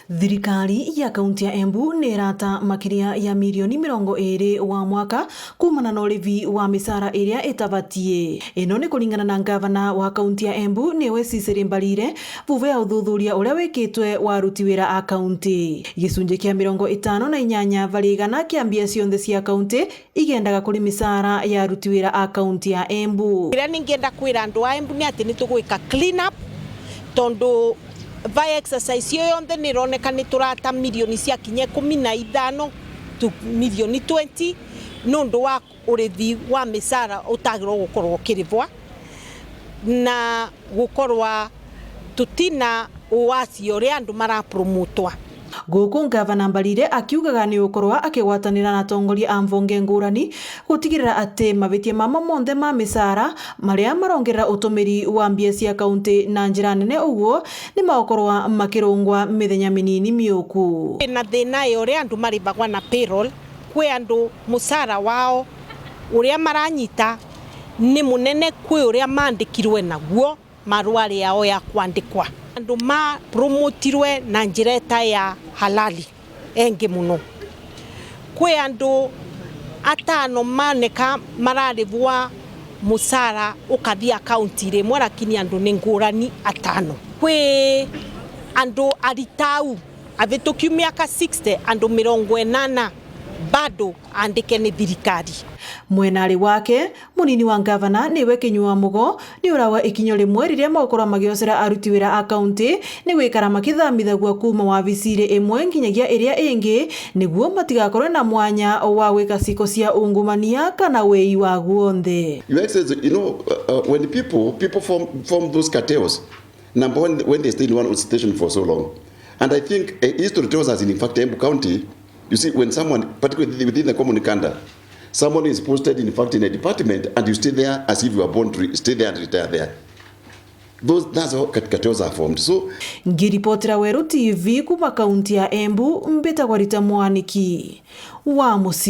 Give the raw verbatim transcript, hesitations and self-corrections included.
Thirikari ya kaunti ya Embu ni irata makiria ya mirioni mirongo iri wa mwaka kumana na urivi wa misara iria itabatie. Ino ni kuringana na ngavana wa kaunti ya Embu, niwe Cecily Mbarire, vuva ya uthuthuria uria wikitwe wa aruti wira a kaunti. Gicunji kia mirongo itano na inyanya vari igana kia mbia cionthe cia kaunti igendaga kuri misara ya aruti wira a kaunti ya Embu. Kiria ningienda kwira andu a Embu ni ati nitugwika clean up, tondu va exercise iyo yonthe nironeka niturata milioni cia kinya ikumi na ithano to milioni twenty nundu wa urithi wa misara utagirwo gukorwo ukirivwa na gukorwa tutina uwasia uria andu marapromotwa. Guku ngavana Mbarire akiugaga ni ukorwa akigwatanira na atongoria a mvonge ngurani gutigirira ati mavitia mama monthe ma misara maria marongerera utumiri wa mbia cia kaunti na njira nene uguo ni magukorwa makirungwa mithenya minini miuku. Na thina ya uria andu marivagwa na payroll, kwi andu musara wao uria maranyita ni munene kwi uria mandikirwe naguo marua riao ya kwandikwa. Andu mapromotirwe na njira ita ya halali engi muno. Kwi andu atano maneka mararivwa musara ukathii akaunti iri imwe, lakini andu ni ngurani atano. Kwi andu aritau avitukiu miaka sixty, andu mirongo inana bado andike ni thirikari. Mwenari wake, munini wa ngavana niwe Kinyua Mugo, niurawa ikinyo rimwe riria magukorwa magiocera aruti wira a kaunti ni gwikara makithamithagua kuma wabici iri imwe nginyagia iria ingi, niguo matigakorwe na mwanya wa gwika ciko cia ungumania kana wii wa guonthe. Your Excellency, you know, uh, uh, when people, people form, form those cartels, number one, when they stay in one institution for so long. And I think, uh, history tells us, in fact, Embu County, you see, when someone, particularly within the common cadre, someone is posted, in fact, in a department, and you stay there as if you are born to re-, stay there and retire there. Those, that's how cat-, cartels are formed. So, ngiripotera Weru T V kuma kaunti ya Embu, mbitagwa Rita Mwaniki wa Musi.